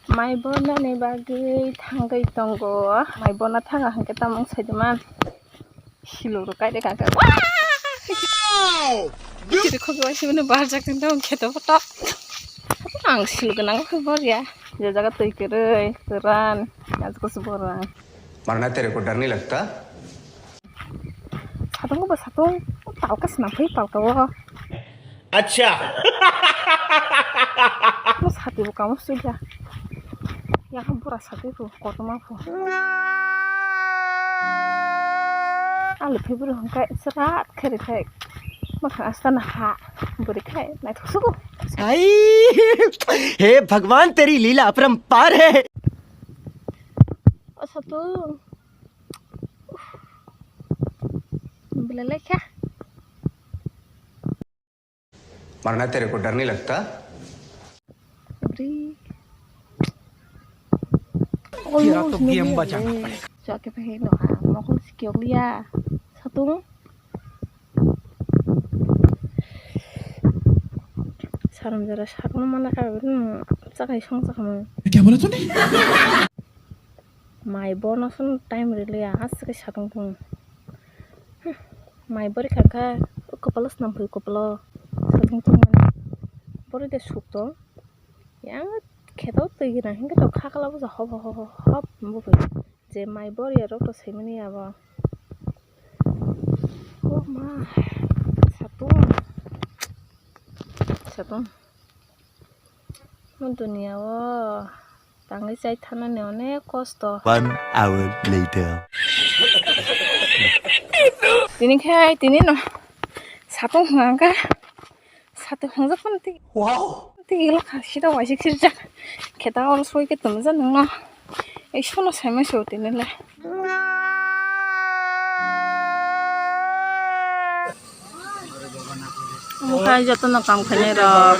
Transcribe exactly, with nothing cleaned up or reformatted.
Mai bornani bagwi thangwi tongo. Mai borna thanga hwnkhe tamo wng saidiman. Silurok kaide kaka. Chiri khogwi waisingmani barjak tongkhe to photo. Ang siluk gwnang khe borya. Je jaga twi kwrwi, kwran, yang kusu borang. मरना तेरे को डर नहीं लगता? Satung ba satung, palka swnam phai palka o. Acha. Mo sati bo kamo suja. Ya ha bura sati bo kotoma bo. Alu phai bura hongkai serat khere thai. Makha asta na ha buri khai nai thoksugo. आई, हे भगवान, तेरी लीला अपरंपार है। O satung. Belai lai kha. मरना तेरे को डर नहीं लगता? Bri. Kira to game bachana. Chua khe phai no ha, mokol sikyok liya. Satung. Saram jara satung mana ka, hmm, chakai song chakma. क्या बोला तूने? Mai borna song time rwliya, aswk satung tung. Hmm, mai bori kha kha, o kopolo swnam phai kopolo satung tung mani. Bori de suk tong. Yang kheto twi gwnang hwnkhe to khakla buja hop hop hop hop hop bo phai. Je mai boriya rok to saimani abo. O ma, satung. Satung. O duniya o tangwi chai thanani onek kosto. One hour later. Tini khe tini no satung hwnka hwnka. Satung hwngjak phano tei. Wow. Tei ila kha sida waisik sirjak. Kheta ol soi khe tumjak nungno. Ei sono saimai se tini le. Omo khai jotono kam khainai rok.